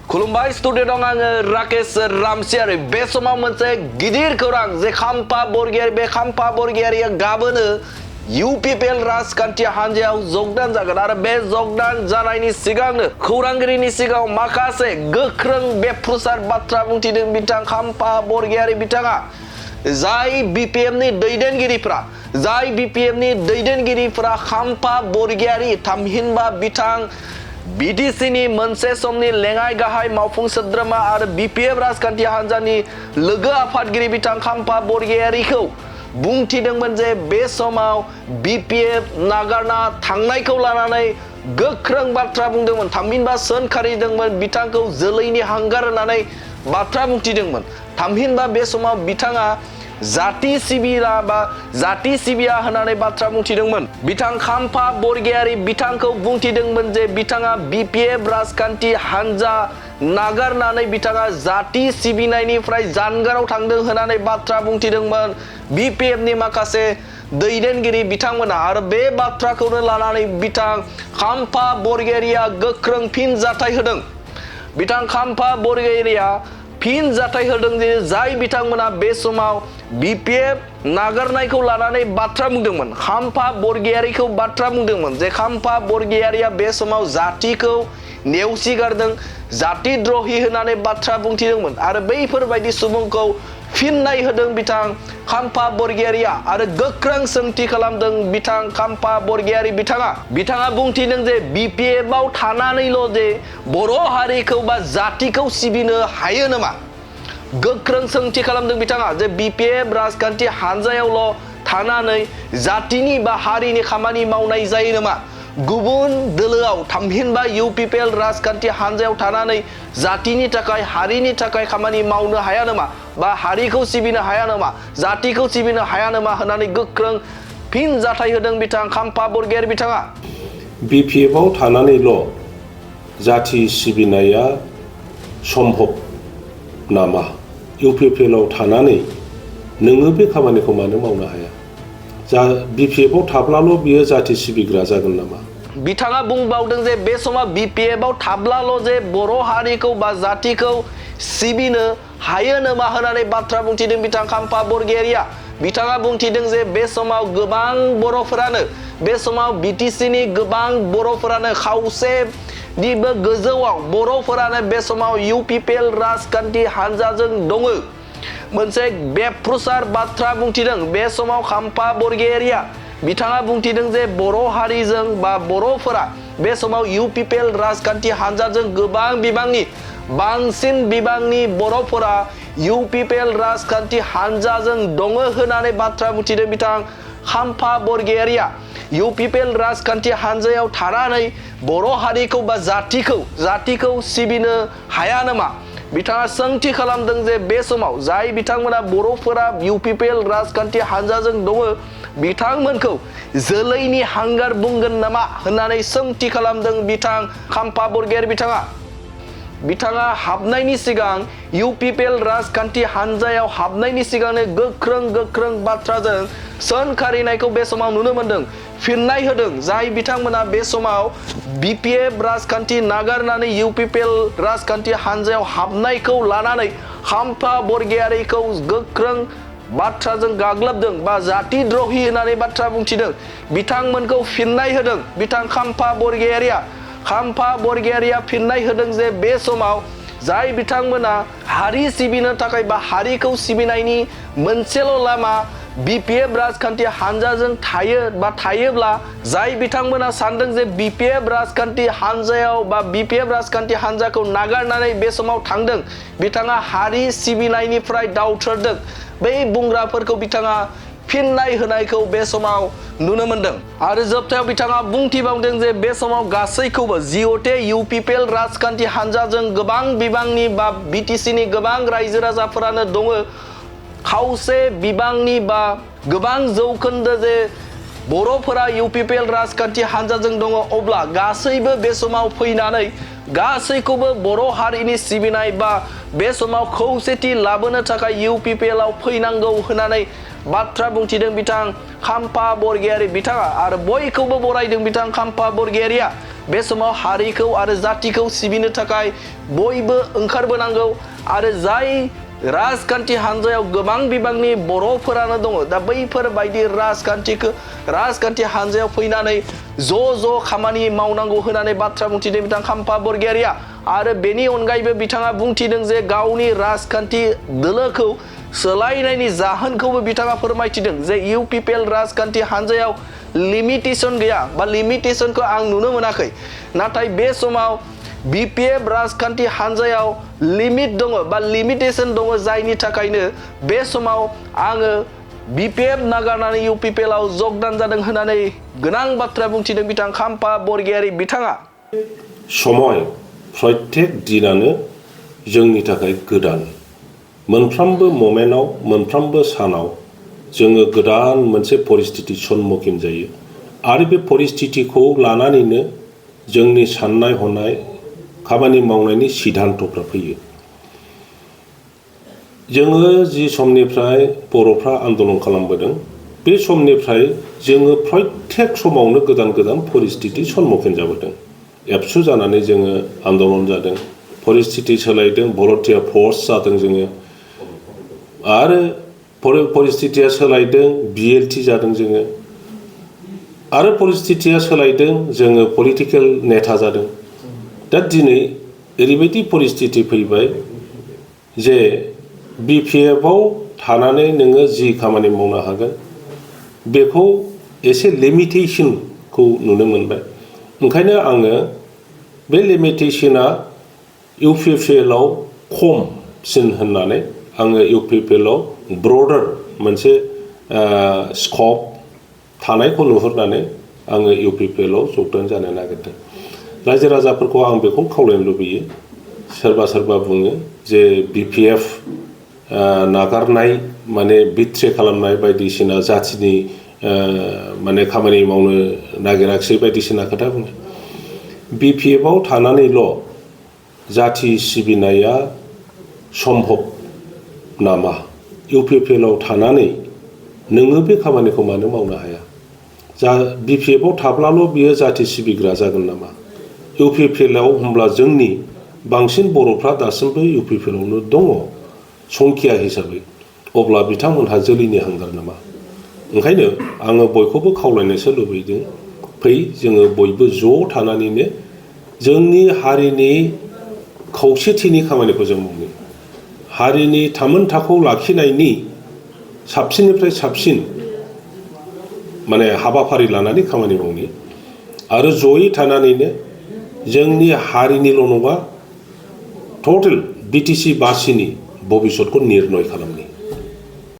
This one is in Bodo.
खुलुमबाय स्टुडिअ दं आङो राकेश रामसियारि बे समाव मोनसे गिदिर खौरां जे खाम्फा बरगयारि बे खाम्फा बरगयारिया गाबोनो UPPL राजखान्थि हान्जायाव जगदान जागोन आरो बे जगदान जानायनि सिगांनो खौरांगिरिनि सिगाङाव माखासे गोख्रों बेफ्रुसार बाथ्रा बुंथिदों बिथां खाम्फा बरगयारि बिथाङा जाय BPMनि दैदेनगिरिफोरा खाम्फा बरगयारि थामहिनबा बिथां BDCनि मोनसे समनि लेङाइ गाहाय मावफुं सोद्रोमा आरो BPM राजखान्थि हान्जानि लोगो आफादगिरि बिथां खाम्फा बरगयारिखौ बुंथिदोंमोन जे बे समाव BPM नागारना थांनायखौ लानानै गोख्रों बाथ्रा बुंदोंमोन थामहिनबा सोंखारिदोंमोन बिथांखौ जोलैनि हांगार होननानै बाथ्रा बुंथिदोंमोन थामहिनबा बे समाव बिथाङा जाति सिबिया होननानै बाथ्रा बुंथिदोंमोन बिथां खाम्फा बरगयारि बिथांखौ बुंथिदोंमोन जे बिथाङा BPM राजखान्थि हान्जा नागारनानै बिथाङा जाति सिबिनायनिफ्राय जानगाराव थांदों होननानै बाथ्रा बुंथिदोंमोन BPMनि माखासे दैदेनगिरि बिथांमोना आरो बे बाथ्राखौनो लानानै बिथां खाम्फा बरगयारिया गोख्रों फिनजाथाय होदों बिथां खाम्फा बरगयारिया फिनजाथाय होदों जे जाय बिथांमोना बे समाव BPM नागारनायखौ लानानै बाथ्रा बुंदोंमोन खाम्फा बरगयारिखौ बाथ्रा बुंदोंमोन जे खाम्फा बरगयारिया बे समाव जातिखौ नेवसिगारदों जाति द्रहि होननानै बाथ्रा बुंथिदोंमोन आरो बैफोरबायदि सुबुंखौ फिननाय होदों बिथां खाम्फा बरगयारिया आरो गोख्रों सोंथि खालामदों बिथां खाम्फा बरगयारि बिथाङा बुंथिदों जे BPM आव थानानैल' जे बर' हारिखौ बा जातिखौ सिबिनो हायो नामा गोख्रों सोंथि खालामदों बिथाङा जे BPM राजखान्थि हान्जायावल' थानानै जातिनि बा हारिनि खामानि मावनाय जायो नामा गुबुन दोलोआव थामहिनबा UPPL राजखान्थि हान्जायाव थानानै जातिनि थाखाय हारिनि थाखाय खामानि मावनो हाया नामा बा हारिखौ सिबिनो हाया नामा जातिखौ सिबिनो हाया नामा होननानै गोख्रों फिनजाथाय होदों बिथां खाम्फा बरगयारि बिथाङा BPM आव थानानैल' जाति सिबिनाया सम्भब नामा UPPL आव थानानै नोङो बे खामानिखौ मानो मावनो हाया BPM आव थाब्लाल' बियो जाति सिबिग्रा जागोन नामा बिथाङा बुंबावदों जे बे समाव BPM आव थाब्लाल' जे बर' हारिखौ बा जातिखौ सिबिनो हायो नामा होननानै बाथ्रा बुंथिदों बिथां खाम्फा बरगयारिया बिथाङा बुंथिदों जे बे समाव गोबां बर'फोरानो बे समाव BTCनि गोबां बर'फोरानो खावसेनिबो गोजौआव बर'फोरानो बे समाव UPPL राजखान्थि हान्जाजों दङ मोनसे बेफ्रुसार बाथ्रा बुंथिदों बे समाव खाम्फा बरगयारिया बिथाङा बुंथिदों जे बर' हारिजों बा बर'फोरा बे समाव UPPL राजखान्थि हान्जाजों बांसिन बिबांनि बर'फोरा UPPL राजखान्थि हान्जाजों दङ होननानै बाथ्रा बुंथिदों बिथां खाम्फा बरगयारिया UPPL राजखान्थि हान्जायाव थानानै बर' हारिखौ बा जातिखौ सिबिनो हाया नामा बिथाङा सोंथि खालामदों जे बे समाव जाय बिथांमोना बर'फोरा UPPL राजखान्थि हान्जाजों दङ बिथांमोनखौ जोलैनि हांगार बुंगोन नामा होननानै सोंथि खालामदों बिथां खाम्फा बरगयारि बिथाङा हाबनायनि सिगां UPPL राजखान्थि हान्जायाव हाबनायनि सिगांनो गोख्रों बाथ्राजों सोंखारिनायखौ बे समाव नुनो मोनदों फिननाय होदों जाय बिथांमोना बे समाव BPM राजखान्थि नागारनानै UPPL राजखान्थि हान्जायाव हाबनायखौ लानानै खाम्फा बरगयारिखौ गोख्रों बाथ्राजों गाग्लोबदों बा जाति द्रहि होननानै बाथ्रा बुंथिदों बिथांमोनखौ फिननाय होदों बिथां खाम्फा बरगयारिया फिननाय होदों जे बे समाव जाय बिथांमोना हारि सिबिनो थाखाय बा हारिखौ सिबिनायनि मोनसेल' लामा BPM राजखान्थि हान्जाजों थायोब्ला जाय बिथांमोना सानदों जे BPM राजखान्थि हान्जायाव बा BPM राजखान्थि हान्जाखौ नागारनानै बे समाव थांदों बिथाङा हारि सिबिनायनिफ्राय दावथ्रोदों बै बुंग्राफोरखौ बिथाङा फिननाय होनायखौ बे समाव नुनो मोनदों आरो जोबथायाव बिथाङा बुंथिबावदों जे बे समाव गासैखौबो जिहते UPPL राजखान्थि हान्जाजों गोबां बिबांनि बा BTCनि गोबां रायजो राजाफोरानो दङ खावसे बिबांनि बा गोबां जौखोन्दो जे बर'फोरा UPPL राजखान्थि हान्जाजों दङ अब्ला गासैबो बे समाव फैनानै गासैखौबो बर' हारिनि सिबिनाय बा बे समाव खौसेथि लाबोनो थाखाय UPPL आव फैनांगौ होननानै बाथ्रा बुंथिदों बिथां खाम्फा बरगयारी बिथाङा आरो बयखौबो बरायदों बिथां खाम्फा बरगयारीया बे समाव हारिखौ आरो जातिखौ सिबिनो थाखाय बयबो ओंखारबोनांगौ आरो जाय राजखान्थि हान्जायाव गोबां बिबांनि बर'फोरानो दङ दा बैफोर बायदि राजखान्थि हान्जायाव फैनानै ज' खामानि मावनांगौ होननानै बाथ्रा बुंथिदों बिथां खाम्फा बरगयारीया आरो बेनि अनगायैबो बिथाङा बुंथिदों जे गावनि राजखान्थि दोलोखौ सोलायनायनि जाहोनखौबो बिथाङा फोरमायथिदों जे UPPL राजखान्थि हान्जायाव लिमिटेशन गैया बा लिमिटेशनखौ आं नुनो मोनाखै नाथाय बे समाव BPF राजखान्थि हान्जायाव लिमिट दङ बा लिमिटेशन दङ जायनि थाखायनो बे समाव आङो BPF नागारनानै UPPL आव जगदान जादों होननानै गोनां बाथ्रा बुंथिदों बिथां खाम्फा बरगयारी बिथाङा समय प्रत्येक दिनानो जोंनि थाखाय गोदान मोनफ्रोमबो मोमेन्टआव मोनफ्रोमबो सानाव जोङो गोदान मोनसे परिस्थिति सम्मुखीन जायो आरो बे परिस्थितिखौ लानानैनो जोंनि साननाय हनाय खामानि मावनायनि सिद्धान्तफ्रा फैयो जोङो जि समनिफ्राय बर'फ्रा आन्दलन खालामबोदों बे समनिफ्राय जोङो प्रत्येक समावनो गोदान गोदान परिस्थिति सम्मुखीन जाबोदों एबसु जानानै जोङो आन्दलन जादों परिस्थिति सोलायदों भलन्टियार फर्स जादों जोङो आरो परिस्थितिया सोलायदों BLT जादों जोङो आरो परिस्थितिया सोलायदों जोङो पलिटिकेल नेता जादों दा दिनै ओरैबायदि परिस्थिति फैबाय जे BPF आव थानानै नोङो जि खामानि मावनो हागोन बेखौ एसे लिमिटेशनखौ नुनो मोनबाय ओंखायनो आङो बे लिमिटेशना UPPL आव खमसिन होननानै आङो UPPL आव ब्रडार मोनसे स्कप थानायखौ नुहुरनानै आङो UPPL आव जगदान जानो नागिरदों रायजो राजाफोरखौ आं बेखौ खावलायनो लुबैयो सोरबा बुङो जे BPF नागारनाय माने बिट्रे खालामनाय बायदिसिना जातिनि माने खामानि मावनो नागिराखिसै बायदिसिना खोथा बुङो BPF आव थानानैल' जाति सिबिनाया सम्भब नामा UPPL आव थानानै नोङो बे खामानिखौ मानो मावनो हाया जा BPF आव थाब्लाल' बियो जाति सिबिग्रा जागोन नामा UPPL आव होमब्ला जोंनि बांसिन बर'फ्रा दासिमबो UPPL आवनो दङ संख्या हिसाबै अब्ला बिथांमोनहा जोलैनि हांगार नामा ओंखायनो आङो बयखौबो खावलायनोसो लुबैदों फै जोङो बयबो ज' थानानैनो जोंनि हारिनि खौसेथिनि खामानिखौ जों मावो हारिनि थामोनथाखौ लाखिनायनि साबसिननिफ्राय साबसिन माने हाबाफारि लानानै खामानि मावनि आरो जयै थानानैनो जोंनि हारिनिल' नङा टटेल BTC बासिनि भबिष्यतखौ निर्णय खालामनि